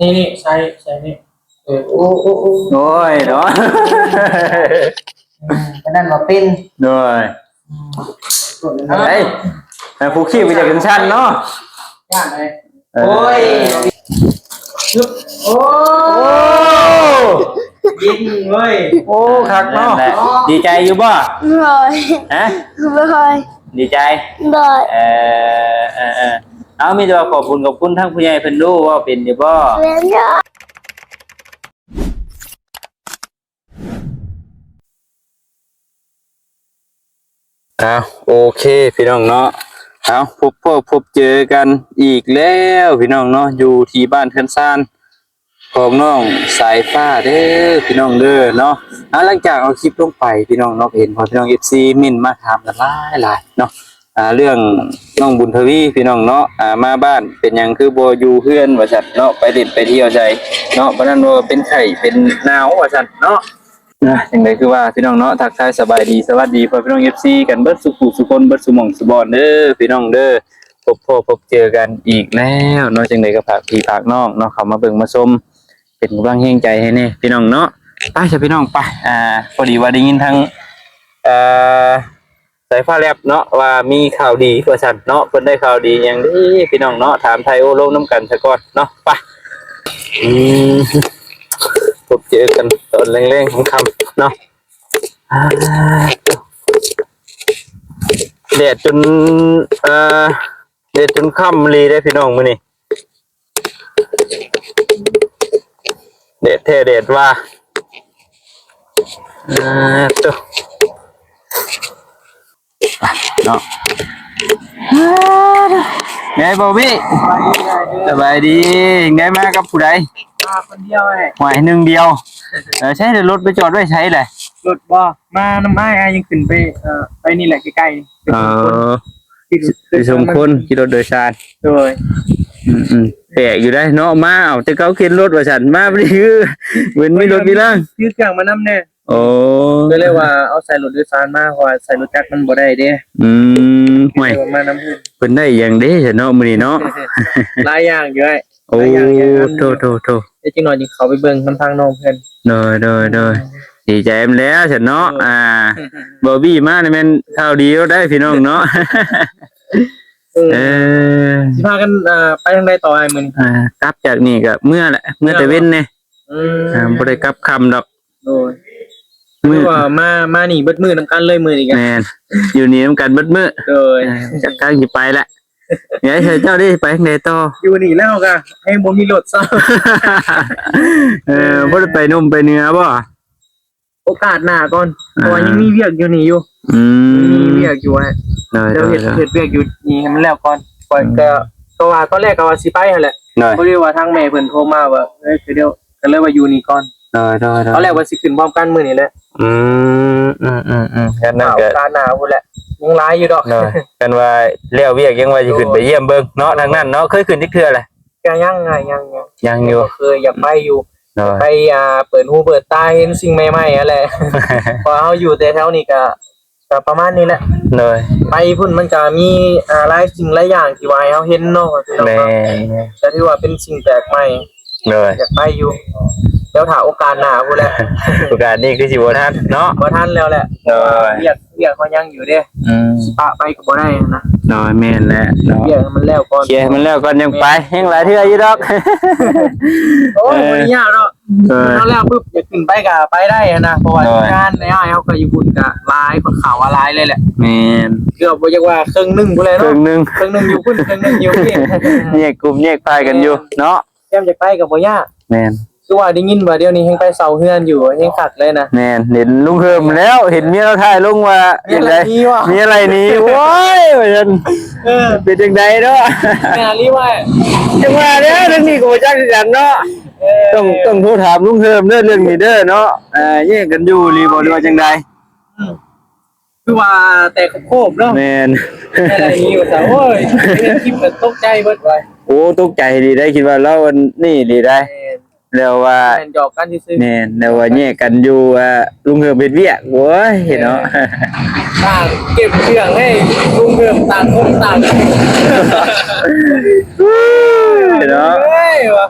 ນີ້ ນີ້ ໃສ່ ໃສ່ນີ້ ເອີ ໂອ້ ໂອ້ ໂອ້ ໂອ້ຍເນາະ ອືມ ປານນັ້ນວ່າເປັນ ໂດຍ ອືມ ໄປ ໃຫ້ຜູ້ຂີ່ໄປຈາກເປັນຊັ້ນເນາະ ຢ້ານເລີຍ ເອີ ໂອ້ຍ ໂອ້ ໂອ້ ເຢັນເວີຍ ໂອ້ ຄັກເນາະ ນັ້ນແຫຼະ ດີໃຈຢູ່ບໍ່? ໂດຍ ຮະ? ໂດຍ ດີໃຈ? ໂດຍ ເອີ ເອີ ເອີ ເອົາ ມີແຕ່ວ່າຂອບບຸນຂອບຄຸນທາງຜູ້ໃຫຍ່ເພິ່ນດູ ເວົ້າເປັນຢູ່ບໍ່? ແມ່ນຢູ່. ອ້າວ ໂອເຄ ພີ່ນ້ອງເນາະ ເອົາ ພົບພໍ້ພົບເຈີກັນອີກແລ້ວ ພີ່ນ້ອງເນາະ ຢູ່ທີ່ບ້ານເຮືອນຊານຂອງນ້ອງສາຍຟ້າເດີ ພີ່ນ້ອງເດີເນາະ. ອ່າ ຫຼັງຈາກເອົາຄລິບລົງໄປ ພີ່ນ້ອງເນາະ ເຫັນພໍ່ແມ່ພີ່ນ້ອງ ເອັຟຊີ ເມັ້ນມາຖາມກັນຫຼາຍໆເນາະ ອ່າ ເລື່ອງນ້ອງບຸນທະວີ ພີ່ນ້ອງເນາະ ອ່າ ມາບ້ານເປັນຫຍັງຄືບໍ່ຢູ່ເຮືອນວ່າຊັ້ນເນາະ ໄປຫຼິ້ນໄປທ່ຽວໃສເນາະ ປານນັ້ນວ່າເປັນໄຂ້ເປັນໜາວວ່າຊັ້ນເນາະ. ອ່າ ຈັ່ງໃດຄືວ່າພີ່ນ້ອງເນາະ ທັກທາຍສະບາຍດີ ສະຫວັດດີພໍ່ແມ່ພີ່ນ້ອງ ເອັຟຊີ ກັນເບິດສູ່ຜູ້ສູ່ຄົນ ເບິດສູ່ໝ່ອງສູ່ບ່ອນເດີ ພີ່ນ້ອງເດີ ພົບພໍ້ພົບເຈີກັນອີກແລ້ວເນາະ. ຈັ່ງໃດກໍຝາກພີ່ຝາກນ້ອງເນາະ ເຂົ້າມາເບິ່ງມາຊົມ ເປັນກຳລັງແຮງໃຈໃຫ້ແດ່ ພີ່ນ້ອງເນາະ. ໄປຊະ ພີ່ນ້ອງ ໄປ ອ່າ ພໍດີວ່າໄດ້ຍິນທາງ ເອີ ສາຍຟ້າແລັບເນາະ ວ່າມີຂ່າວດີວ່າຊັ້ນເນາະ ເພິ່ນໄດ້ຂ່າວດີຫຍັງເດ ພີ່ນ້ອງເນາະ ຖາມໄຖ່ໂອ້ລົມນຳກັນສາກ່ອນເນາະ ໄປ. ອືມ ພົບເຈີກັນຕອນແລງໆຄ່ຳໆເນາະ ອ່າ ແດດຈົນ ເອີ ແດດຈົນຄ່ຳອີ່ຫຼີເດ້ ພີ່ນ້ອງ ມື້ນີ້. ແດດແທ້ແດດວ່າ ອ່າ ໂຕ ເນາະ ໄງບອບບີ ສະບາຍດີ ໄງມາກັບຜູ້ໃດ? ມາຄົນດຽວແຫຼະ ຫວາຍ ໜຶ່ງດຽວ ເອີ ໃຊ້ລົດໄປຈອດໄວ້ໃສແຫຼະ? ລົດບໍ່ ມານຳອ້າຍ ອ້າຍຍັງຂຶ້ນໄປ ເອີ ໄປນີ້ແຫຼະ ໃກ້ໆ ເອີ ໄປສົ່ງຄົນຂີ່ລົດໂດຍສານ ໂດຍ ອືມໆ ແປກຢູ່ໄດ໋ເນາະ ມາ ເອົາ ແຕ່ເກົ່າເຂັນລົດວ່າຊັ້ນ ມາບາດນີ້ຄືເໝືອນມີລົດມີລາງ ຖືເຄື່ອງມານຳແດ່ ໂອ້ ກໍເລີຍວ່າເອົາໃສ່ລົດໂດຍສານມາ ເພາະວ່າໃສ່ລົດຈັກມັນບໍ່ໄດ້ເດ້ ອືມ ໂອ້ຍ ມານຳເພິ່ນ ເພິ່ນໄດ້ຫຍັງເດ້ຊະເນາະ ມື້ນີ້ເນາະ ຫຼາຍຢ່າງຢູ່ອ້າຍ ໂອ້ ໂທ້ໆໆ ເອີ ຈັກໜ້ອຍຊິເຂົ້າໄປເບິ່ງນຳທາງນ້ອງເພິ່ນ ໂດຍໆໆ ອືມ ດີໃຈນຳແລ້ວຊັ້ນເນາະ ໂດຍ ອ່າ ບອບບີມານີ້ແມ່ນຂ່າວດີໂລດໄດ໋ ພີ່ນ້ອງເນາະ ເອີ ເອີ ຊິພາກັນ ອ່າ ໄປທາງໃດຕໍ່ອ້າຍມື້ນີ້? ອ່າ ກັບຈາກນີ້ກໍເມືອແຫຼະ ເມືອແຕ່ເວັນແດ່ ອືມ ອ່າ ບໍ່ໄດ້ກັບຄ່ຳດອກ ໂດຍ ມື້ ຄືວ່າມາ ມານີ້ເບິດມື້ນຳກັນເລີຍມື້ນີ້ກະ ແມ່ນ ຢູ່ນີ້ນຳກັນເບິດມື້ ໂດຍ ອ່າ ຈັກທາງຊິໄປລະ ເອີຍ ເຈົ້າເດ້ ໄປທາງໃດຕໍ່? ຢູ່ນີ້ແລ້ວກະແຮງບໍ່ມີລົດຊ້ຳ ເອີ ບໍ່ໄດ້ໄປໜຸ່ມໄປເໜືອບໍ່? ໂອກາດໜ້າກ່ອນ ອ່າ ເພາະວ່າຍັງມີວຽກຢູ່ນີ້ຢູ່ ອືມ ຍັງມີວຽກຢູ່ ໂດຍ ດຽວເຮັດ ໂດຍ ເຮັດວຽກຢູ່ນີ້ໃຫ້ມັນແລ້ວກ່ອນ ຂ້ອຍກໍ ອືມ ກໍວ່າຕອນແລກກໍວ່າຊິໄປຫັ້ນແຫຼະ ໂດຍ ພໍດີວ່າທາງແມ່ເພິ່ນໂທມາວ່າ ເອີຍ ດຽວ ກໍເລີຍວ່າຢູ່ນີ້ກ່ອນ ໂດຍ ໂດຍ ໂດຍ ຕອນແລກວ່າຊິຂຶ້ນພ້ອມກັນມື້ນີ້ແຫຼະ ອືມ ອືມໆໆ ຄັນນັ້ນກໍ ໂອກາດໜ້າພຸ້ນແຫຼະ ຍັງຫຼາຍຢູ່ດອກ ໂດຍ ຄັນວ່າແລ້ວວຽກຍັງວ່າຊິຂຶ້ນໄປຢ້ຽມເບິ່ງເນາະ ໂດຍ ທາງນັ້ນເນາະ ເຄີຍຂຶ້ນຈັກເທື່ອແລ້ວ? ກໍຍັງ ຍັງ ຍັງ ຍັງຢູ່ ຍັງບໍ່ເຄີຍ ຢາກໄປຢູ່ ໂດຍ ໄປ ອ່າ ເປີດຫູເປີດຕາ ເຫັນສິ່ງໃໝ່ໆຫັ້ນແຫຼະ ເພາະເຮົາຢູ່ແຕ່ແຖວນີ້ກໍ ກໍປະມານນີ້ແຫຼະ ໂດຍ ໄປພຸ້ນມັນກໍມີ ອ່າ ຫຼາຍສິ່ງຫຼາຍຢ່າງທີ່ວ່າໃຫ້ເຮົາເຫັນເນາະ ແມ່ນ ກໍຖືວ່າເປັນສິ່ງແປກໃໝ່ ໂດຍ ຢາກໄປຢູ່ ດຽວຖ້າໂອກາດໜ້າພຸ້ນແຫຼະ ໂອກາດນີ້ຄືຊິບໍ່ທັນເນາະ ບໍ່ທັນແລ້ວແຫຼະ ໂດຍ ວຽກ ວຽກເຮົາຍັງຢູ່ເດ້ ອືມ ຊິປະໄປກໍບໍ່ໄດ້ນະ ໂດຍ ແມ່ນແຫຼະເນາະ ວຽກໃຫ້ມັນແລ້ວກ່ອນ ເຄຍໃຫ້ມັນແລ້ວກ່ອນຍັງໄປ ແມ່ນ ແຮງຫຼາຍເທື່ອຢູ່ດອກ ໂອ້ຍ ເອີ ບໍ່ໄດ້ຍາກເນາະ ເອີ ເຮົາແລ້ວປຶບ ຢາກຂຶ້ນໄປກໍໄປໄດ້ນະ ເພາະວ່າ ໂດຍ ທີມງານໃນອ້າຍເຮົາກໍຢູ່ພຸ້ນກໍຫຼາຍ ຂ້ອນຂ້າງວ່າຫຼາຍເລີຍແຫຼະ ແມ່ນ ເກືອບບໍ່ຈັກວ່າເຄິ່ງໜຶ່ງພຸ້ນແຫຼະເນາະ ເຄິ່ງໜຶ່ງ ເຄິ່ງໜຶ່ງຢູ່ພຸ້ນ ເຄິ່ງໜຶ່ງຢູ່ພີ້ ແຍກກຸ່ມແຍກຝ່າຍກັນຢູ່ ແມ່ນ ເນາະ ແຕ່ຢາກໄປກໍບໍ່ຍາກ ແມ່ນ ຄືວ່າໄດ້ຍິນວ່າດຽວນີ້ແຮງໄປເຊົ່າເຮືອນຢູ່ ແຮງຄັກເລີຍນະ ແມ່ນ ເຫັນລຸງເຮີມແລ້ວ ເຫັນເມຍລາວຖ່າຍລົງວ່າ ເມຍໄຫຼໜີ ເມຍໄຫຼໜີ ໂອ້ຍ ວ່າຊັ້ນ ເອີ ເປັນຈັ່ງໃດເນາະ ເມຍໄຫຼວ່າ ຈັ່ງວ່າແລ້ວ ທາງນີ້ກໍບໍ່ຈັກຄືກັນເນາະ ເອີ ຕ້ອງ ຕ້ອງໂທຖາມລຸງເຮີມເດີ ເລື່ອງນີ້ເດີເນາະ ອ່າ ແຍກກັນຢູ່ອີ່ຫຼີບໍ່ ຫຼືວ່າຈັ່ງໃດ? ອືມ ຄືວ່າແຕກໂຄບໆເນາະ ແມ່ນ ແມ່ນອີ່ຫຼີວ່າຊັ້ນ ໂອ້ຍ ເຫັນຄລິບກໍຕົກໃຈເບິດວ່າ ໂອ້ ຕົກໃຈດີໄດ໋ ຄິດວ່າລາວອັນນີ້ດີໄດ໋ ແມ່ນ ແລ້ວວ່າ ແມ່ນຫຍອກກັນຊື່ໆ ແມ່ນ ແລ້ວວ່າແຍກກັນຢູ່ ອ່າ ລຸງເຮີມເຮັດວຽກ ໂອ້ຍ ເອີ ເນາະ ຕ່າງເກັບເຄື່ອງໃຫ້ລຸງເຮີມ ຕ່າງຄົນຕ່າງ ເນາະ ເອີຍ ວ່າ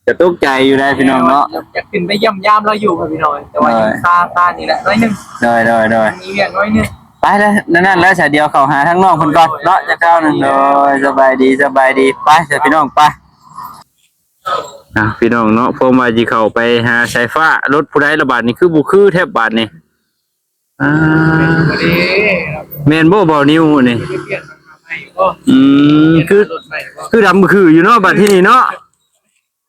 ກະຕົກໃຈຢູ່ໄດ໋ພີ່ນ້ອງເນາະ ຢາກຂຶ້ນໄປຢ້ຽມຢາມລາວຢູ່ພີ່ນ້ອງ ແຕ່ວ່າຍັງ ໂດຍ ຊາ ຊານີ້ແຫຼະໜ້ອຍໜຶ່ງ ໂດຍ ໂດຍ ໂດຍ ຍັງມີວຽກໜ້ອຍໜຶ່ງ ໄປແລ້ວ ນັ້ນໆ ແລ້ວຊະ ດຽວເຂົ້າຫາທາງນ້ອງເພິ່ນກ່ອນເນາະ ຈັກຄາວໜຶ່ງ ໂດຍ ສະບາຍດີ ສະບາຍດີ ໄປຊະພີ່ນ້ອງ ໄປ ອ່າ ພີ່ນ້ອງເນາະ ພວມວ່າຊິເຂົ້າໄປຫາສາຍຟ້າ ລົດຜູ້ໃດລະບາດນີ້ ຄືບໍ່ຄືແທ້ບາດນີ້ ອ່າ ແມ່ນບໍ່ ບ່າວນິວນີ້ ອືມ ຄື ຄືດຳຄືຢູ່ເນາະ ບາດທີ່ນີ້ເນາະ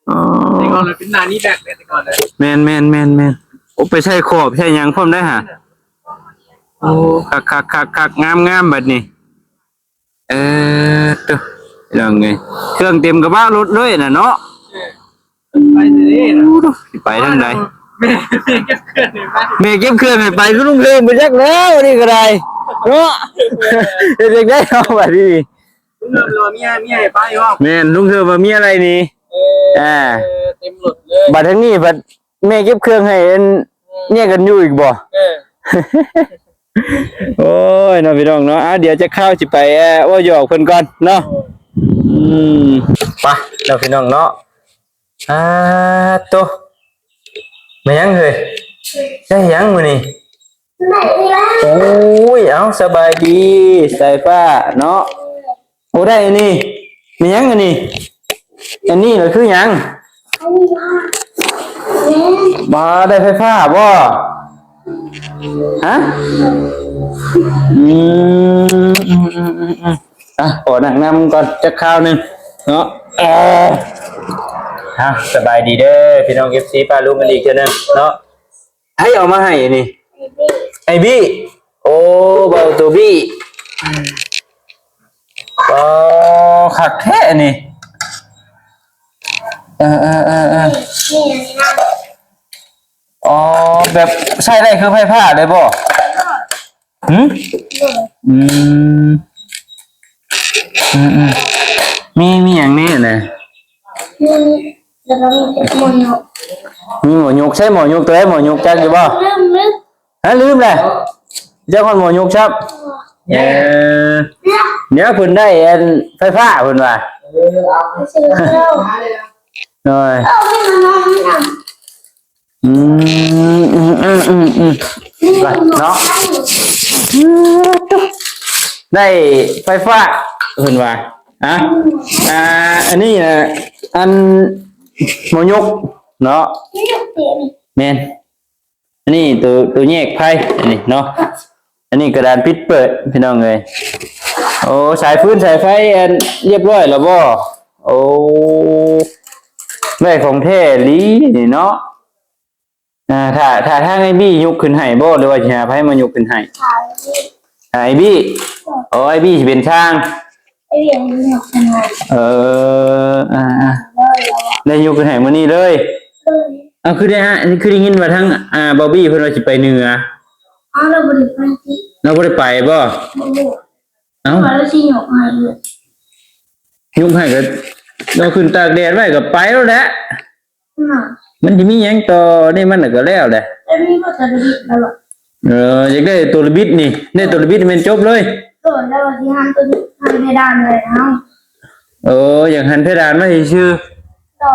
ອໍ ແຕ່ກ່ອນເປັນໜ້ານີ້ແບັກເດ້ ແຕ່ກ່ອນເດ້ ແມ່ນໆໆໆ ໂອ້ ໄປໃສ່ຂອບໃສ່ຫຍັງພ້ອມໄດ໋ຫະ ໂອ້ ຄັກໆໆໆ ງາມໆ ບາດນີ້ ເອີ ໂຕ ພີ່ນ້ອງເອີຍ ເຄື່ອງເຕັມກະບະລົດເລີຍນະເນາະ ເອີ ໄປເລີຍນະ ໂອ້ ໄປທາງໃດ ແມ່ເກັບເຄື່ອງໃຫ້ໄປ ຄືລຸງເທີມໄປຈັກແລ້ວ ນີ້ກະໄດ້ເນາະ ເຮັດຈັ່ງໃດເນາະ ບາດນີ້ ລຸງເທີມວ່າເມຍ ເມຍໃຫ້ໄປບໍ່ ແມ່ນ ລຸງເທີມວ່າເມຍໄລ່ໜີ ເອີ ອ່າ ເຕັມລົດເລີຍ ບາດທາງນີ້ບັດ ແມ່ເກັບເຄື່ອງໃຫ້ອັນ ເມຍກັນຢູ່ອີກບໍ່ ເອີ ໂອ້ຍເນາະ ພີ່ນ້ອງເນາະ ອ່າ ດຽວຈັກຄາວຊິໄປ ອ່າ ເວົ້າຫຍອກເພິ່ນກ່ອນເນາະ ອືມ ໄປເນາະ ພີ່ນ້ອງເນາະ ອ່າ ໂຕ ແມ່ນຫຍັງເຮີ້ຍ ໄດ້ຫຍັງມື້ນີ້ ໂອ້ຍ ເອົ້າ ສະບາຍດີ ສາຍຟ້າເນາະ ໂອ້ ໄດ້ອັນນີ້ ແມ່ນຫຍັງອັນນີ້ ອັນນີ້ລະຄືຫຍັງ ບໍ່ໄດ້ໄຟຟ້າບໍ່ ຮະ ອືມ ອ່ະ ຂໍນັ່ງນຳກ່ອນຈັກຄາວໜຶ່ງເນາະ ເອີ ອ່ະ ສະບາຍດີເດີ ພີ່ນ້ອງ ເອັຟຊີ ປ້າລຸງກັນອີກເທື່ອໜຶ່ງເນາະ ໃຜເອົາມາໃຫ້ນີ້ ໄອ້ບີ້ ໂອ້ ເບົາໂຕບີ້ ອໍ ຄັກແທ້ອັນນີ້ ເອີ ອໍ ແບບໃຊ້ໄດ້ຄືໄຟຟ້າເລີຍບໍ່ ຫື ອືມ ອືມ ອືມ ມີ ມີຫຍັງແນ່ນະ ມີ ແລ້ວກໍມີໝໍຍົກ ມີໝໍຍົກ ໃຊ້ໝໍຍົກ ໂຕໃດໝໍຍົກ ຈັກຢູ່ບໍ່ ລືມ ລືມ ຮະ ລືມແລ້ວ ເຈົ້າຮອດໝໍຍົກຊ້ຳ ເອີ ດຽວເພິ່ນໄດ້ອັນໄຟຟ້າເພິ່ນວ່າ ເອີ ເອົາໄປຊື້ແລ້ວ ໂດຍ ເອີ ມີມານອນນຳ ອືມ ອືມ ເນາະ ໄດ້ໄຟຟ້າເພິ່ນວ່າ ອ່າ ອັນນີ້ນະ ອັນໝໍຍົກເນາະ ແມ່ນ ອັນນີ້ໂຕ ໂຕແຍກໄຟ ອັນນີ້ເນາະ ອັນນີ້ກະດານປິດເປີດ ພີ່ນ້ອງເອີຍ ໂອ້ ສາຍຟືນສາຍໄຟ ອັນ ຮຽບຮ້ອຍແລ້ວບໍ່ ໂອ້ ໄດ້ຂອງແທ້ອີ່ຫຼີນີ້ເນາະ ອ່າ ຖ້າ ຖ້າທາງອ້າຍບີ້ຍົກຂຶ້ນໃຫ້ບໍ່ ຫຼືວ່າຊິຫາໃຜມາຍົກຂຶ້ນໃຫ້ ຫາອ້າຍບີ້ ອໍ ອ້າຍບີ້ຊິເປັນຊ່າງ ອ້າຍບີ້ຍົກຂຶ້ນໃຫ້ ເອີ ອ່າ ອ່າ ໄດ້ຍົກຂຶ້ນໃຫ້ມື້ນີ້ເລີຍ ເອີ ເອົ້າ ຄືໄດ້ ຄືໄດ້ຍິນວ່າທາງ ອ່າ ບອບບີ້ເພິ່ນວ່າຊິໄປເໜືອ ອ້າວ ລາວບໍ່ໄດ້ໄປຕິ ລາວບໍ່ໄດ້ໄປບໍ່ ບໍ່ຮູ້ ເອົ້າ ວ່າລາວຊິຍົກໃຫ້ ຍົກໃຫ້ກະ ລາວຂຶ້ນຕາກແດດໄວ້ກະໄປແລ້ວແຫຼະ ມັນຊິມີຫຍັງຕໍ່ນີ້ ມັນກະແລ້ວແຫຼະ ເອີ ຢາກໄດ້ໂຕລະບິດນີ້ ໄດ້ໂຕລະບິດແມ່ນຈົບເລີຍ ໂຕລະບິດ ເອີ ຢາກຫັນເພດານມັນຊື່ໆ ໂຕ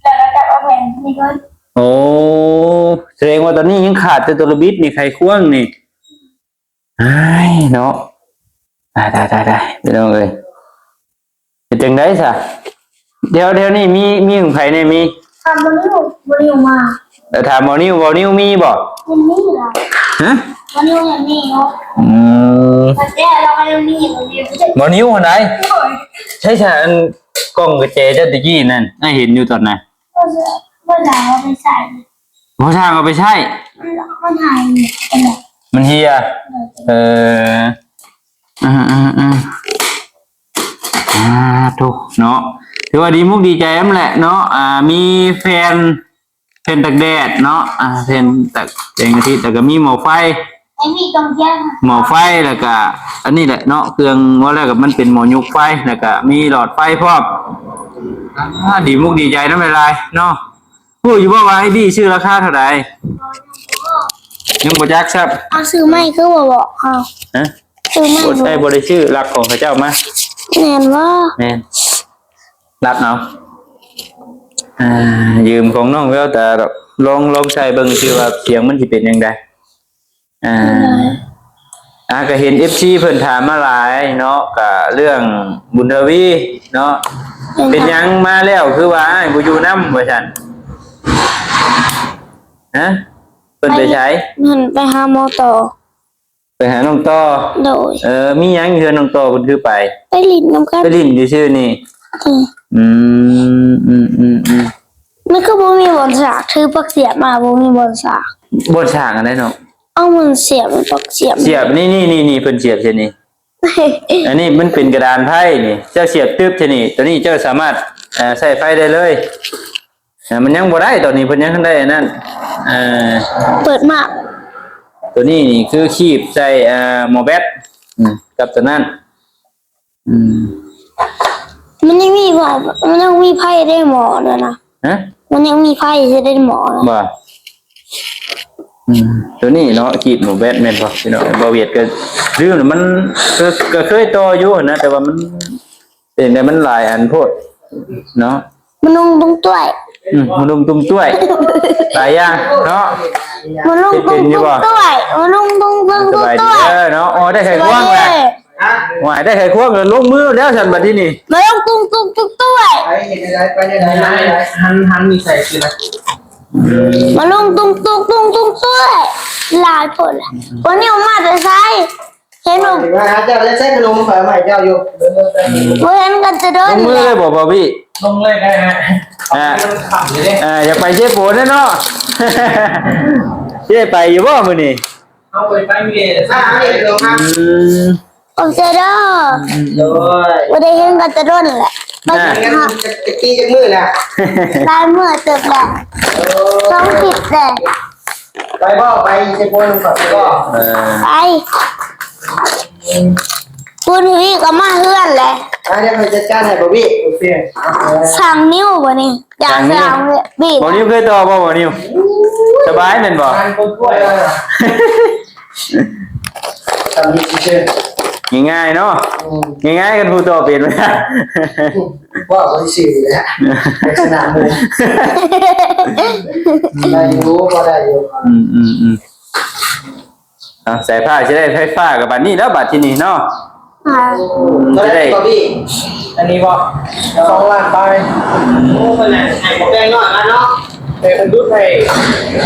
ແລ້ວກະຈັບເອົາແຜ່ນນີ້ກ່ອນ ໂອ້ ສະແດງວ່າຕອນນີ້ຍັງຂາດແຕ່ໂຕລະບິດນີ້ ໄຂຄວງນີ້ ອ້າຍເນາະ ຕາຍໆໆ ພີ່ນ້ອງເອີຍ ເຮັດຈັ່ງໃດຊະ ແຖວ ແຖວນີ້ມີ ມີຂອງໃຜແນ່ ມີ ຖາມໝໍນິວ ໝໍນິວມາ ເອີ ຖາມໝໍນິວ ໝໍນິວມີບໍ່ ມັນມີລະ ຮະ ໝໍນິວຍັງມີເນາະ ອືມ ແຕ່ລາວກະຍັງມີຢູ່ ໝໍນິວຫັ້ນໃດ ໂດຍ ໃຊ້ສານ ກ່ອງກະແຈເຈົ້າຕະກີ້ນັ້ນ ອ້າຍເຫັນຢູ່ຕອນນັ້ນ ບໍ່ ບໍ່ໄດ້ເອົາໄປໃຊ້ ບໍ່ຊ່າງເອົາໄປໃຊ້ ມັນ ມັນຫາຍ ມັນເຫຍ ເອີ ອືມໆໆ ອ່າ ໂທ້ເນາະ ຖືວ່າດີມຸກດີໃຈນຳແຫຼະເນາະ ອ່າ ມີແຜ່ນ ແຜ່ນຕາກແດດເນາະ ອ່າ ແຜ່ນຕາກແສງອາທິດ ແລ້ວກະມີໝໍ້ໄຟ ໄອ້ມີກອງແກ້ວ ໝໍ້ໄຟ ແລ້ວກະອັນນີ້ແຫຼະເນາະ ເຄື່ອງ ວ່າແລ້ວກະມັນເປັນໝໍຍົກໄຟ ແລ້ວກະມີຫຼອດໄຟພ້ອມ ອ່າ ດີມຸກດີໃຈນຳຫຼາຍໆເນາະ ຮູ້ຢູ່ບໍ່ວ່າອ້າຍບີ້ຊື້ລາຄາເທົ່າໃດ? ຍັງບໍ່ຈັກຊ້ຳ ເອົາ ຊື້ໃໝ່ຄືບໍ່ບອກເຮົາ ຮະ? ຊື້ໃໝ່ ບໍ່ ບໍ່ໄດ້ຊື້ ລັກຂອງເຂົາເຈົ້າມາ ແມ່ນບໍ່? ແມ່ນ ລັກເອົາ ອ່າ ຢືມຂອງນ້ອງແວວຕາດອກ ລອງ ລອງໃຊ້ເບິ່ງ ຊິວ່າສຽງມັນຊິເປັນຈັ່ງໃດ. ອ່າ ອ່າ ກໍເຫັນເອັຟຊີເພິ່ນຖາມມາຫຼາຍເນາະ ກໍເລື່ອງບຸນທະວີເນາະ ເປັນຫຍັງມາແລ້ວຄືວ່າອ້າຍບໍ່ຢູ່ນຳ ວ່າຊັ້ນ? ຮະ? ເພິ່ນໄປໃສ? ເພິ່ນໄປຫາໝໍຕໍ່. ໄປຫານ້ອງຕໍ່? ໂດຍ. ເອີ ມີຫຍັງເຮືອນນ້ອງຕໍ່ເພິ່ນຄືໄປ? ໄປຫຼິ້ນນຳກັນ. ໄປຫຼິ້ນຊື່ໆນີ້? ເອີ. ອືມ ອືມໆໆ. ມັນຄືບໍ່ມີບ່ອນສາກ? ຖືປັກສຽບມາບໍ່ມີບ່ອນສາກ. ບ່ອນສາກອັນໃດນ້ອງ? ເອົາມັນສຽບ ມັນປັກສຽບ ສຽບນີ້ ນີ້ ນີ້ ນີ້ ເພິ່ນສຽບໃສ່ນີ້. ອັນນີ້ມັນເປັນກະດານໄຟນີ້ ເຈົ້າສຽບຕຶບໃສ່ນີ້ ໂຕນີ້ເຈົ້າສາມາດ ເອີ ໃຊ້ໄຟໄດ້ເລີຍ. ເອີ ມັນຍັງບໍ່ໄດ້ ຕອນນີ້ເພິ່ນຍັງທັນໄດ້ອັນນັ້ນ. ເອີ ເປີດມາ ໂຕນີ້ນີ້ຄືຄີບໃສ່ ເອີ ໝໍແບັດ ອືມ ກັບໂຕນັ້ນ. ອືມ ມັນຍັງມີ ມັນຍັງມີໄຟໄດ້ໝໍນັ້ນນະ. ຮະ? ມັນຍັງມີໄຟຊິໄດ້ໝໍນະ. ບໍ່? ອືມ ໂຕນີ້ເນາະ ຄີບໝໍແບັດແມ່ນບໍ່ພີ່ນ້ອງ? ບໍ່ວຽດກໍລືມແລ້ວ ມັນ ກໍ ກໍເຄີຍຕໍ່ຢູ່ຫັ້ນນະ ແຕ່ວ່າມັນ ເປັນໄດ໋ ມັນຫຼາຍອັນໂພດເນາະ. ມາລົງຕຸງຕ້ວຍ ອືມ ມາລົງຕຸງຕ້ວຍ ຫຼາຍຢ່າງເນາະ. ມາລົງຕຸງ ເຮັດເປັນຢູ່ບໍ່? ຕຸງຕ້ວຍ ມາລົງຕຸງ ຕຸງ ຕຸງຕ້ວຍ. ສະບາຍດີເດີເນາະ. ອໍ ໄດ້ໄຂຄວງແລ້ວ. ຫວາຍ ໄດ້ໄຂຄວງແລ້ວ ລົງມືແລ້ວຊັ້ນບັດທີນີ້. ມາລົງຕຸງ ຕຸງ ຕຸງຕ້ວຍ. ໄປເຮັດໄດ້ ໄປໄດ້ ຫັນ ຫັນນິໄສຄືນະ. ມາລົງຕຸງ ຕຸງ ຕຸງ ຕຸງຕ້ວຍ. ຫຼາຍໂພດແຫຼະ. ວັນນີ້ອອກມາແຕ່ໃສ? ເຫັນບໍ່? ວ່າເຈົ້າໄດ້ໃຊ້ຂະໜົມຂ້ອຍເອົາມາໃຫ້ເຈົ້າຢູ່. ບໍ່ເຫັນກັນແຕ່ດົນ. ລົງມືເລີຍບໍ່ ບອບບີ້? ລົງເລີຍກໍໄດ້ນະ. ອ່າ ມັນຄ່ຳຢູ່ເດ້. ອ່າ ຢາກໄປເຊໂປນແດ່ເນາະ. ເຈົ້ໄປຢູ່ບໍ່ມື້ນີ້? ເຮົາໄປ ໄປຢູ່ເດ້. ອືມ ຂອບໃຈເດີ. ໂດຍ. ບໍ່ໄດ້ເຫັນກັນແຕ່ດົນແຫຼະ. ໄປ ອ່າ ຈັກ ຈັກປີ ຈັກມື້ແລ້ວ? ຫຼາຍມື້ເຕີບແລ້ວ. ໂອ້ ສອງທິດແລ້ວ. ໄປບໍ່? ໄປເຊໂປນນຳຂ້ອຍໄປບໍ່? ເອີ ໄປ. ຄຸນວີກໍມາເຮືອນແຫຼະ. ອ່າ ດຽວຂ້ອຍຈັດການໃຫ້ບອບບີ້. ໂອເຄ. ສ້າງນິວບໍ່ນີ້? ຢາກສ້າງ ສ້າງນິວ. ບອບນິ້ວເຄີຍຕໍ່ບໍ່ ບອບນິ້ວ? ສະບາຍແມ່ນບໍ່? ງ່າຍໆເນາະ. ອືມ ງ່າຍໆ ຄັນຜູ້ຕໍ່ເປັນ. ວ່າບໍ່ໄດ້ຊື່ແຫຼະ ລັກສະນະໝູ່. ໄດ້ຢູ່ ພໍໄດ້ຢູ່. ອືມໆໆ. ເອົາ ສາຍຟ້າຊິໄດ້ໄຟຟ້າກັບບັດນີ້ແລ້ວ ບັດທີນີ້ເນາະ. ອ່າ ເທົ່າໃດ ບອບບີ້? ອັນນີ້ບໍ່? ສອງລ້ານປາຍ. ໂອ້ ເພິ່ນໃຫ້ໝໍແປງນ້ອຍມາເນາະ. ແຕ່ເພິ່ນຫຼຸດໃຫ້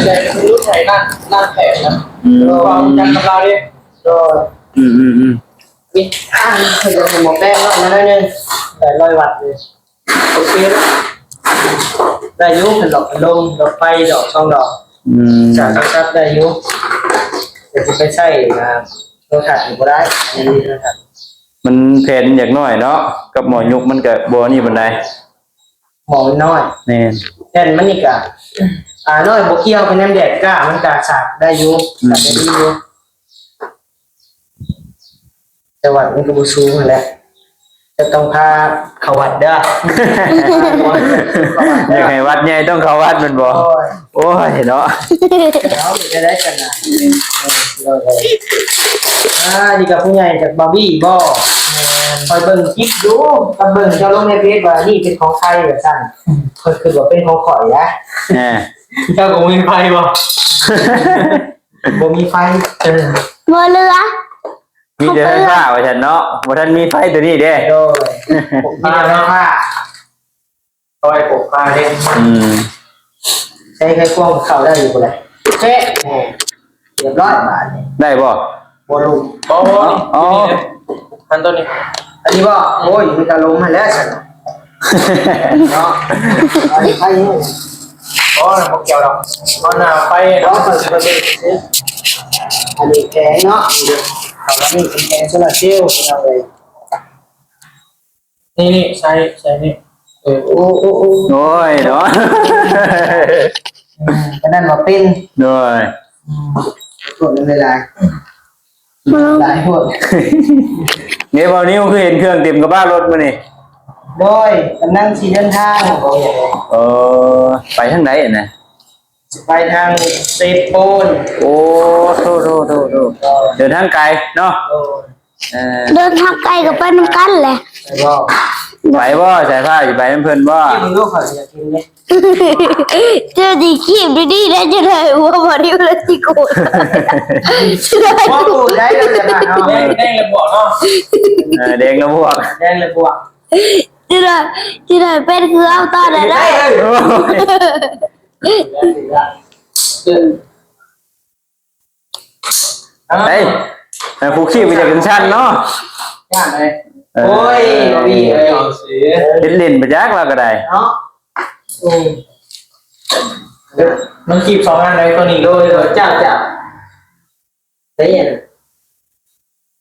ແຕ່ເພິ່ນຫຼຸດໃຫ້ລ້ານ ລ້ານແປດນະ. ອືມ ເພາະວ່າຮູ້ຈັກກັບລາວເດ້. ໂດຍ. ອືມໆໆ. ມີ ອ່າ ເພິ່ນໃຫ້ໝໍແປງນ້ອຍມາໜ້ອຍໜຶ່ງ ແປດຮ້ອຍວັດເລີຍ. ໂອເຄເນາະ. ໄດ້ຢູ່ ເພິ່ນດອກ ເພິ່ນລົງດອກໄຟດອກສອງດອກ. ອືມ ສາມໂທລະສັບໄດ້ຢູ່ ແຕ່ຊິໄປໃຊ້ ອ່າ ໂທລະທັດນີ້ບໍ່ໄດ້. ອັນນີ້ໂທລະທັດ ມັນແຜ່ນຢາກນ້ອຍເນາະ ກັບໝໍຍຸກມັນກະບໍ່ນີ້ປານໃດ. ໝໍມັນນ້ອຍ. ແມ່ນ. ແຜ່ນມັນນີ້ກະ ອ່າ ນ້ອຍ ບໍ່ກ່ຽວ ເປັນແນມແດດກ້າ ມັນກະສາກໄດ້ຢູ່. ອືມ ສາກໄດ້ດີຢູ່. ແຕ່ວ່າມັນກໍບໍ່ສູງຫັ້ນແຫຼະ ຈະຕ້ອງພາເຂົ້າວັດເດີ. ຢາກໃຫ້ວັດໃຫຍ່ຕ້ອງເຂົ້າວັດແມ່ນບໍ່? ໂອ້ຍ ໂອ້ຍເນາະ. ເອົາ ຈະໄດ້ກັນນະ. ເອີ ເອີ ເອີ ອ່າ ນີ້ກໍຜູ້ໃຫຍ່ຈາກບາວີບໍ? ແມ່ນ. ຂ້ອຍເບິ່ງຄລິບຢູ່ ກໍເບິ່ງເຈົ້າລົງໃນເຟສວ່ານີ້ເປັນຂອງໃຜວ່າຊັ້ນ ຂ້ອຍຄິດວ່າເປັນຂອງຂ້ອຍນະ. ເຈົ້າກໍບໍ່ມີໃຜບໍ? ບໍ່ມີໃຜ. ເອີ ບໍ່ເຫຼືອ. ມີແຕ່ໄຟຟ້າວ່າຊັ້ນເນາະ ບໍ່ທັນມີໄຟໂຕນີ້ເດ້. ໂດຍ. ມີແຕ່ໄຟຟ້າ ຄອຍປົກປາເດ້. ອືມ ໃຊ້ໄຂຄວງເຂົ້າໄດ້ຢູ່ບໍ່ລະ? ເຊະ ໂອ້ ຮຽບຮ້ອຍບາດນີ້. ໄດ້ບໍ່? ບໍ່ລົງ. ບໍ່ ບໍ່ ອໍ ອັນໂຕນີ້ ອັນນີ້ບໍ່? ໂອ້ຍ ມັນກະລົງຫັ້ນແຫຼະຊັ້ນເນາະ. ອັນນີ້ໄຟ ອໍ ບໍ່ກ່ຽວດອກ ມັນໜ້າໄຟເນາະ. ອັນນີ້ແຜງເນາະ ເຂົ້າມານີ້ເປັນແຜງໂຊລາເຊວ ພີ່ນ້ອງເອີຍ. ນີ້ ນີ້ ໃສ່ ໃສ່ນີ້. ເອີ ໂອ້ ໂອ້ ໂອ້ ໂອ້ຍເນາະ. ອືມ ປານນັ້ນວ່າເປັນ. ໂດຍ. ອືມ ໂທດນຳຫຼາຍໆ ອືມ ຫຼາຍໂພດ. ນີ້ ເບົານິວ ຄືເຫັນເຄື່ອງເຕັມກະບະລົດມື້ນີ້? ໂດຍ ກຳລັງຊິເດີນທາງ. ເອີ ໄປທາງໃດຫັ້ນນະ? ຊິໄປທາງເຊໂປນ. ໂອ້ ໂທ້ໆໆໆ ເດີນທາງໄກເນາະ. ໂດຍ. ເອີ ເດີນທາງໄກກໍໄປນຳກັນແຫຼະ. ໄປບໍ່? ໄປບໍ່? ສາຍຟ້າຊິໄປນຳເພິ່ນບໍ່? ກິນເບິ່ງດູ ຂ້ອຍຢາກກິນເດ້. ເຈົ້າຊິຄີບດີໆ ໄດ້ຈັ່ງໃດ ຫົວບໍ່ດີລະຊິໂກດ. ບໍ່ໂກດໄດ້ແລ້ວ ແດງ ແດງແລ້ວບວກເນາະ. ເອີ ແດງແລ້ວບວກ ແດງແລ້ວບວກ. ຊິໄດ້ ຊິໄດ້ເປັນຄືເອົາຕອນນັ້ນໄດ້. ເອີ ເອີຍ ໃຫ້ຜູ້ຄີບໄປຈາກຈັ່ງຊັ້ນເນາະ. ຢ້ານເລີຍ. ເອີ ໂອ້ຍ ບໍ່ມີເລີຍ. ເຮັດຫຼິ້ນໄປຈັກລາວກໍໄດ້ເນາະ. ອືມ ມັນຄີບສອງອັນໃດ ຕົວນີ້ໂດຍ ໂດຍ ເຈົ້າ ເຈົ້າ. ເອີຍ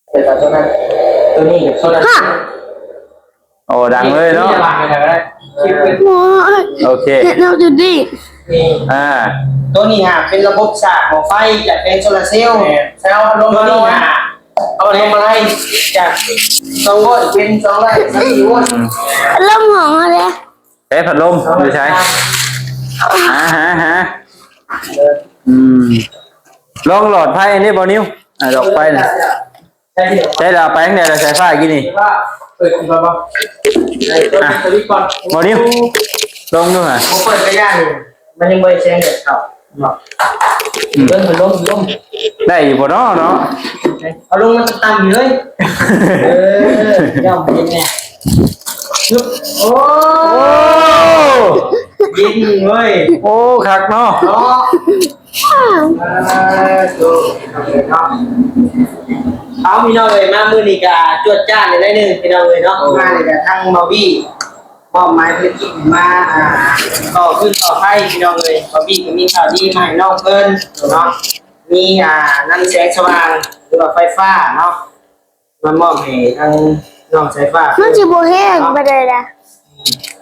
ເອີ ຕົວນັ້ນ ຕົວນີ້ກັບຕົວນັ້ນ. ໂອ້ ດັງເລີຍເນາະ. ໂອ້ຍ ໂອເຄ ເຮັດແນວຢູ່ນີ້. ອ່າ ຕົວນີ້ຫາເປັນລະບົບສາກໝໍ້ໄຟຈາກແຜງໂຊລາເຊວ. ແມ່ນ ໃຊ້ເອົາພັດລົມມາ ຕົວນີ້ຫາເອົາພັດລົມມາໄລ່ຈາກສອງໂວນເປັນສອງຮ້ອຍສາມສິບໂວນ. ອືມ ພັດລົມຂອງເຮົາເດ້. ເອີ ພັດລົມຢູ່ໃສ? ຫາ ຫາ ຫາ. ອືມ ລອງຫຼອດໄຟອັນນີ້ບໍ່ ນິວ? ອ່າ ດອກໄຟນະ. ໃຊ້ລະໄປທາງໃດລະ ສາຍຟ້າກີ້ນີ້? ເປີດກ່ອນບໍ່? ອ່ະ ເປີດກ່ອນ ບໍ່ ນິວ? ລອງດູຫາ. ບໍ່ເປີດກໍຢ້ານ ມັນຍັງບໍ່ໄດ້ແສງແດດເຂົ້າເນາະ. ອືມ ເບິ່ງ ພັດລົມ ພັດລົມ ໄດ້ຢູ່ບໍ່ເນາະ ເນາະ? ເອົາລົງມາຕ່ຳໆຢູ່ເລີຍ. ເອີ ຍອມເປັນແນ່. ໂອ້ ໂອ້ ເຢັນເວີຍ. ໂອ້ ຄັກເນາະ ເນາະ. ເອີ ໂຕເນາະ. ເອົາ ພີ່ນ້ອງເອີຍ ມາມື້ນີ້ກະຈວດຈ້ານໜ້ອຍໜຶ່ງ ພີ່ນ້ອງເອີຍເນາະ. ໂອ້ ມານີ້ກະທາງບ່າວບີ ມອບໝາຍພາລະກິດມາ ອ່າ ຕໍ່ຟືນຕໍ່ໄຟ ພີ່ນ້ອງເອີຍ. ບ່າວບີກໍມີຂ່າວດີມາໃຫ້ນ້ອງເພິ່ນເນາະ. ມີ ອ່າ ນຳແສງສະຫວ່າງ ຫຼືວ່າໄຟຟ້າເນາະ ມາມອບໃຫ້ທາງນ້ອງສາຍຟ້າ. ມັນຊິບໍ່ແຮງປານໃດລະ?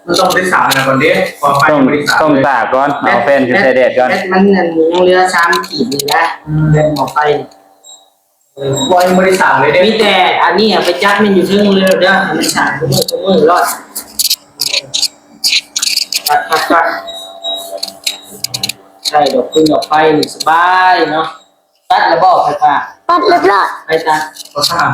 ມັນຕ້ອງໄດ້ສານນະກ່ອນເດ້ ເພາະໄຟຍັງບໍ່ໄດ້ສານເລີຍ. ຕ້ອງຕາກກ່ອນ ເອົາແຟນຂຶ້ນໃສ່ແດດກ່ອນ. ແບັດ ແບັດມັນຍັງເຫຼືອສາມຂີດນີ້ນະ. ອືມ ແບັດໝໍ້ໄຟ. ເອີ ບໍ່ ຍັງບໍ່ໄດ້ສານເລີຍເດ້. ມີແຕ່ອັນນີ້ໄປຈັດມັນຢູ່ເທິງເລີຍເດີ ໃຫ້ມັນສານທຸກມື້ທຸກມື້ໂລດ. ຄັກໆໆ ໃຊ້ດອກຟືນດອກໄຟນີ້ສະບາຍເນາະ. ຕັດແລ້ວບໍ່ໄຟຟ້າ? ຕັດຮຽບຮ້ອຍ. ໃຜຕັດ? ພໍ່ຊ່າງ.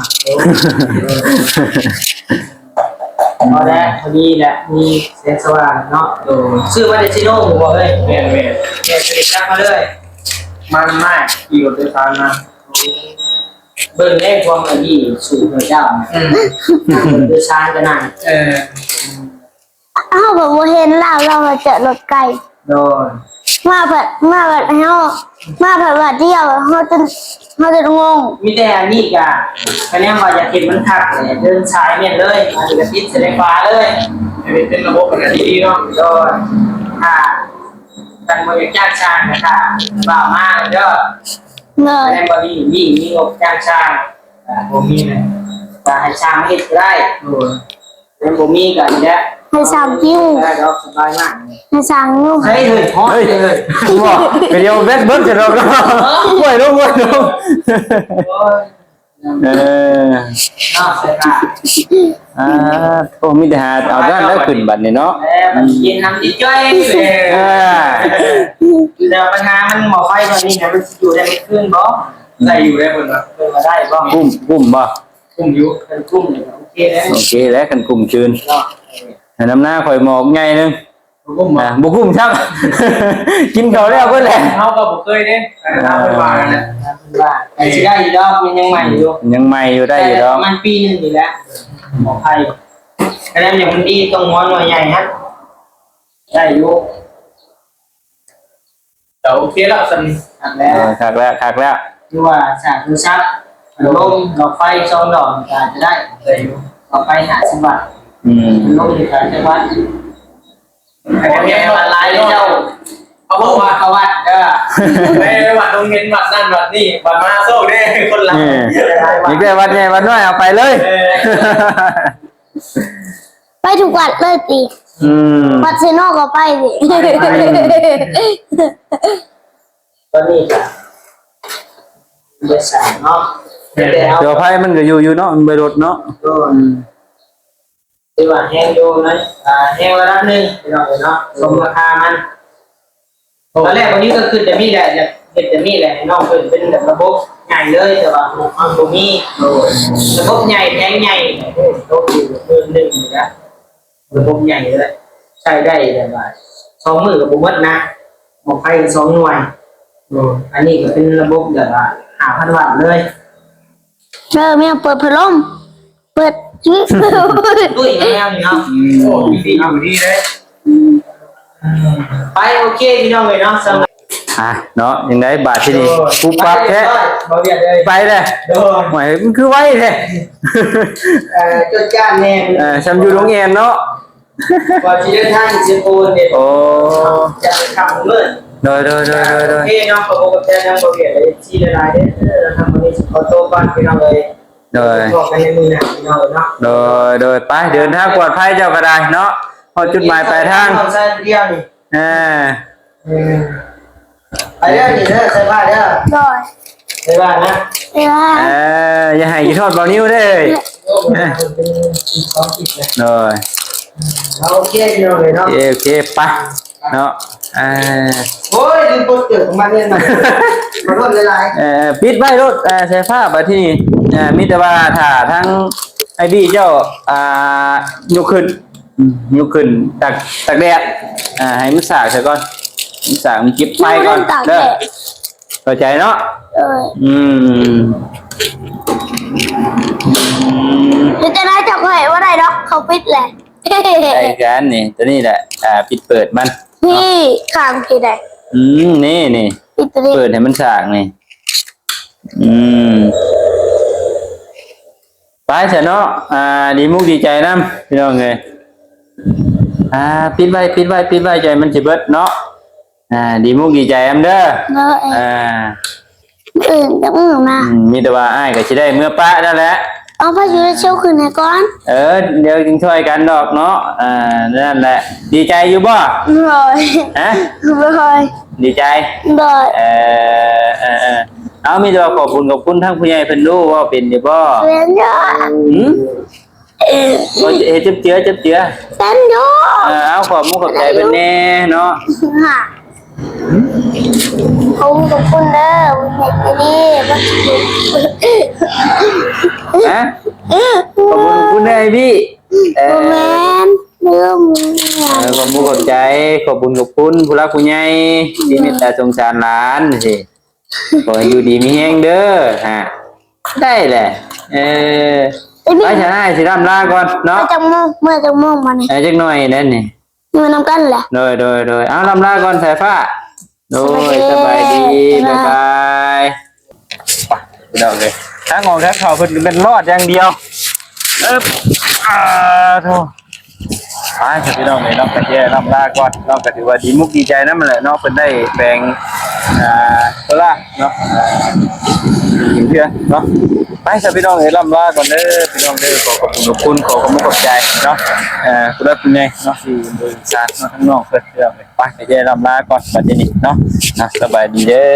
ພໍແລ້ວ ພໍດີແຫຼະ ມີແສງສະຫວ່າງເນາະ. ໂດຍ ຊື້ມາແຕ່ຊີໂນບໍ່ເອີຍ? ແມ່ນໆ ແມ່ນ ຊື້ຈັກມາເລີຍ. ມັນມາຂີ່ລົດໂດຍສານມາ. ເບິ່ງແລ້ວຄວາມອັນນີ້ສູງເກີນເຈົ້າ. ອືມ ໂດຍສານກໍນັ້ນ. ເອີ ເຮົາກໍບໍ່ເຫັນລາວ ລາວມາຈອດລົດໄກ. ໂດຍ ມາພັດ ມາພັດເຮົາ ມາພັດວ່າດຽວ ເຮົາຈົນ ເຮົາຈົນງົງ. ມີແຕ່ອັນນີ້ກະ ຄະແນນວ່າຢາກເຫັນມັນຄັກແຫຼະ ເດີນສາຍແມ່ນເລີຍ. ອັນນີ້ກະຕິດໃສ່ຂວາເລີຍ ເປັນ ເປັນລະບົບອັນນີ້ດີເນາະ. ໂດຍ ຖ້າ ຄັນບໍ່ຢາກຈ້າງຊ່າງກະຖ້າບ່າວມາເດີ. ໂດຍ ຄະແນນບໍ່ມີ ມີ ມີງົບຈ້າງຊ່າງ. ອ່າ ບໍ່ມີນະ ກະໃຫ້ຊ່າງມາເຮັດກໍໄດ້. ໂດຍ ແມ່ນບໍ່ມີກໍນີ້ແຫຼະ ໃຫ້ຊ່າງຫິ້ວ ໄດ້ດອກ ສະບາຍມາກ ໃຫ້ຊ່າງຫິ້ວ. ເຮີ້ຍ ເຮີ້ຍ ຮ້ອນເລີຍ ບໍ່ ກະດຽວແບັດເບິດຊະດອກ. ໂອ້ຍ ລົງ ໂອ້ຍ ລົງ. ໂອ້ຍ ເອີ ເນາະ ອ່າ ໂອ້ ມີແຕ່ຫາເອົານັ້ນແລ້ວຂຶ້ນບັດນີ້ເນາະ. ແລ້ວມັນເຢັນນຳຈິດໃຈເລີຍ. ອ່າ ແຕ່ບັນຫາມັນໝໍ້ໄຟຕົວນີ້ນະ ມັນຊິຢູ່ໄດ້ມື້ຄືນບໍ່? ໄດ້ຢູ່ໄດ້ເພິ່ນວ່າ ເພິ່ນວ່າໄດ້ບໍ່? ກຸ້ມ ກຸ້ມບໍ່? ກຸ້ມຢູ່ ຄັນກຸ້ມນີ້ກໍໂອເຄແລ້ວ ໂອເຄແລ້ວ ຄັນກຸ້ມຄືນເນາະ. ເອີ ໃຫ້ນ້ຳໜ້າຂ້ອຍໝອກໃຫຍ່ໜຶ່ງ ບໍ່ກຸ້ມບໍ່? ອ່າ ບໍ່ກຸ້ມຊ້ຳ ກິນເຂົ້າແລ້ວເບິດແຫຼະ. ເຮົາກໍບໍ່ເຄີຍເດ້ ແຕ່ເພິ່ນວ່ານັ້ນແຫຼະ ເພິ່ນວ່າ ແຕ່ຊິໄດ້ຢູ່ດອກ ມັນຍັງໃໝ່ຢູ່ ຍັງໃໝ່ຢູ່ ໄດ້ຢູ່ດອກ ປະມານປີໜຶ່ງນີ້ແຫຼະ ໝໍ້ໄຟ. ກໍແລ້ວ ມັນດີຕົງຫົວໜ່ວຍໃຫຍ່ຫັ້ນ ໄດ້ຢູ່. ກໍໂອເຄແລ້ວ ສ່ຳນີ້ຄັກແລ້ວ ເອີ ຄັກແລ້ວ ຄັກແລ້ວ. ຄືວ່າສາກໂທລະສັບ ພັດລົມ ດອກໄຟສອງດອກ ກໍອາດຈະໄດ້ ໄດ້ຢູ່ ດອກໄຟຫ້າສິບວັດ. ອືມ ພັດລົມນີ້ກໍຈັກວັດ? ຄັນແມ່ນວັດຫຼາຍເຈົ້າ ເພາະວ່າເຂົ້າວັດ ເອີ ໄປວັດໂຮງຮຽນ ວັດນັ້ນວັດນີ້ ບັດມະຫາໂຊກເດ້ ຄົນຫຼາຍ. ເອີ ມີແຕ່ວັດໃຫຍ່ວັດນ້ອຍ ເອົາໄປເລີຍ. ເອີ ໄປທຸກວັດເລີຍຕິ? ອືມ ວັດເຊໂນກໍໄປຕິ? ໄປ ໄປ ຕອນນີ້ກໍໄປສາຍເນາະ ແຕ່ວ່າໄຟມັນກໍຢູ່ຢູ່ເນາະ ມັນບໍ່ລົດເນາະ. ໂດຍ ອືມ ຖືວ່າແຮງຢູ່ນະ ອ່າ ແຮງລະດັບໜຶ່ງ ພີ່ນ້ອງເອີຍເນາະ ສົມລາຄາມັນ. ຕອນແລກວັນນີ້ກໍຄິດແບບນີ້ແຫຼະ ຢາກເຮັດແບບນີ້ແຫຼະ ໃຫ້ນ້ອງເພິ່ນເປັນແບບລະບົບໃຫຍ່ເລີຍ ແຕ່ວ່າເຮົາບໍ່ມີ ໂດຍ ລະບົບໃຫຍ່ແຜງໃຫຍ່ ໂອ້ ຕົກຢູ່ໝື່ນໜຶ່ງນີ້ນະ. ລະບົບໃຫຍ່ເລີຍ ໃຊ້ໄດ້ແບບວ່າສອງມື້ກໍບໍ່ໝົດນະ ໝໍ້ໄຟກໍສອງໜ່ວຍ. ເອີ ອັນນີ້ກໍເປັນລະບົບແບບວ່າຫ້າພັນວັດເລີຍ. ເອີ ແມ່ເປີດພັດລົມ ເປີດ ຕຸ້ຍມາແລ້ວນີ້ເນາະ. ອືມ ໂອ້ ດີຢູ່ດີເດ້. ໄປ ໂອເຄ ພີ່ນ້ອງເອີຍເນາະ ສຳລັບ ອ່າ ເນາະ ຈັ່ງໃດບາດທີນີ້ ໂດຍ ປຸບປັບແທ້ ໄປເລີຍ ໄປເລີຍ. ໂດຍ ໂອ້ຍ ມັນຄືໄວແທ້ ເອີ ຈົດຈ້ານແນ່ ເອີ ຊ່ຳຢູ່ໂຮງແຮມເນາະ ກ່ອນຊິເດີນທາງຊິໂອນເດ້. ໂອ້ ຈະໄປຄ່ຳມືດ. ໂດຍ ໂດຍ ໂດຍ ໂດຍ ໂດຍ ໂອເຄເນາະ. ຂອບຄຸນຂອບໃຈນຳບໍ່ວຽດ ເອັຟຊີ ຫຼາຍໆເດີ. ທາງມື້ນີ້ຂໍໂຕກ່ອນ ພີ່ນ້ອງເອີຍ. ໂດຍ ພໍ້ກັນໃນມື້ໜ້າ ພີ່ນ້ອງເອີຍເນາະ. ໂດຍ ໂດຍ ໄປ ເດີນທາງປອດໄພເຈົ້າກໍໄດ້ເນາະ ຮອດຈຸດໝາຍປາຍທາງ. ເອີ ເອີ ໄປເດີນີ້ເດີ ໃສ່ຜ້າເດີ. ໂດຍ ໃສ່ຜ້ານະ ໃສ່ຜ້າ. ເອີ ຢ່າໃຫ້ຄິດຮອດເບົານິວເດີ. ໂດຍ ໂອເຄ ພີ່ນ້ອງເອີຍເນາະ. ໂອເຄ ໂອເຄ ໄປເນາະ. ອ່າ ໂອ້ຍ ລືມປົດເກີບຂອງມັນເລີຍນະ ຂໍໂທດຫຼາຍໆ. ເອີ ປິດໄວ້ໂລດ ເອີ ສາຍຟ້າ. ບາດທີນີ້ ເອີ ມີແຕ່ວ່າຖ້າທາງອ້າຍບີເຈົ້າ ອ່າ ຍົກຂຶ້ນ ອືມ ຍົກຂຶ້ນຕາກ ຕາກແດດ ອ່າ ໃຫ້ມັນສາກຊະກ່ອນ ມັນສາກ ມັນເຈັບໄຟກ່ອນເດີ ເຂົ້າໃຈເນາະ? ເອີ ອືມ ເຮັດຈັ່ງໃດເຈົ້າຂ້ອຍບໍ່ໄດ້ດອກ ເຂົາປິດແຫຼະ. ໃສ່ກັນນີ້ ຕົວນີ້ແຫຼະ ອ່າ ປິດເປີດມັນ ນີ້ ເນາະ ຂ້າງທີ່ໃດ. ອືມ ນີ້ ນີ້ ປິດຕົວນີ້ ເປີດໃຫ້ມັນສາກນີ້. ອືມ ໄປຊະເນາະ. ອ່າ ດີມຸກດີໃຈນຳ ພີ່ນ້ອງເອີຍ. ອ່າ ປິດໄວ້ ປິດໄວ້ ປິດໄວ້ ໃຈມັນຊິເບິດເນາະ. ອ່າ ດີມຸກດີໃຈນຳເດີ. ເນາະ ເອີ ອ່າ ມື້ອື່ນຈັກມື້ມາ. ອືມ ມີແຕ່ວ່າອ້າຍກໍຊິໄດ້ເມືອປະນັ້ນແຫຼະ. ເອົາຜ້າຊຸດເຊວຂຶ້ນໃຫ້ກ່ອນ. ເອີ ດຽວຈຶ່ງຊ່ອຍກັນດອກເນາະ. ອ່າ ນັ້ນແຫຼະ ດີໃຈຢູ່ບໍ່? ໂດຍ ຮະ? ໂດຍ ດີໃຈ. ໂດຍ ເອີ ເອີ ເອີ ເອົາ ມີແຕ່ວ່າຂອບບຸນຂອບຄຸນທາງຜູ້ໃຫຍ່ເພິ່ນດູ ເວົ້າເປັນຢູ່ບໍ່? ເປັນຢູ່. ຫື? ເອີ ເຮັດຈັບເຈືອ ຈັບເຈືອ ເປັນຢູ່. ເອີ ເອົາ ຂອບມຸກຂອບໃຈເພິ່ນແດ່ເນາະ. ຂອບຄຸນຂອບຄຸນເດີ ບຸນໃຫຍ່ໃຈດີ. ຮະ? ຂອບຄຸນຂອບຄຸນເດີອ້າຍບີ. ເອີ ບໍ່ແມ່ນ ລືມ. ເອີ ຂອບມຸກຂອບໃຈ ຂອບບຸນຂອບຄຸນຜູ້ຫຼັກຜູ້ໃຫຍ່ທີ່ເມດຕາສົງສານຫຼານຊີ້. ຂໍໃຫ້ຢູ່ດີມີແຮງເດີ. ຮະ ໄດ້ແຫຼະ. ເອີ ໄປຊະ ອ້າຍຊິລ່ຳລາກ່ອນເນາະ. ເມື່ອຈັກໂມງ ເມື່ອຈັກໂມງບັດນີ້? ເອີ ຈັກໜ່ອຍນັ້ນນີ້ ເມື່ອນຳກັນແຫຼະ. ໂດຍ ໂດຍ ໂດຍ ເອົາ ລ່ຳລາກ່ອນສາຍຟ້າ. ໂດຍ ສະບາຍດີ ສະບາຍດີ ບາຍບາຍ. ໄປ ພີ່ນ້ອງເອີຍ ທາງອອກທາງເຂົ້າເພິ່ນແມ່ນລອດຢ່າງດຽວ. ເອີບ ອ່າ ໂທ ໄປຊະ ພີ່ນ້ອງເອີຍເນາະ ກໍຊິໄດ້ລ່ຳລາກ່ອນເນາະ. ກໍຖືວ່າດີມຸກດີໃຈນຳແຫຼະເນາະ ເພິ່ນໄດ້ແປງ ອ່າ ໂຊລາເນາະ ອ່າ ເປັນເຮືອນເນາະ. ໄປຊະ ພີ່ນ້ອງເອີຍ ລ່ຳລາກ່ອນເດີ ພີ່ນ້ອງເດີ. ຂໍຂອບຄຸນຂອບຄຸນ ຂໍຂອບມຸກຂອບໃຈເນາະ ເອີ ຜູ້ຫຼັກຜູ້ໃຫຍ່ເນາະ ທີ່ບໍລິການເນາະ ທາງນ້ອງເພິ່ນ ພີ່ນ້ອງເອີຍ. ໄປ ກໍຊິໄດ້ລ່ຳລາກ່ອນບັດນີ້ເນາະ ເນາະ ສະບາຍດີເດີ.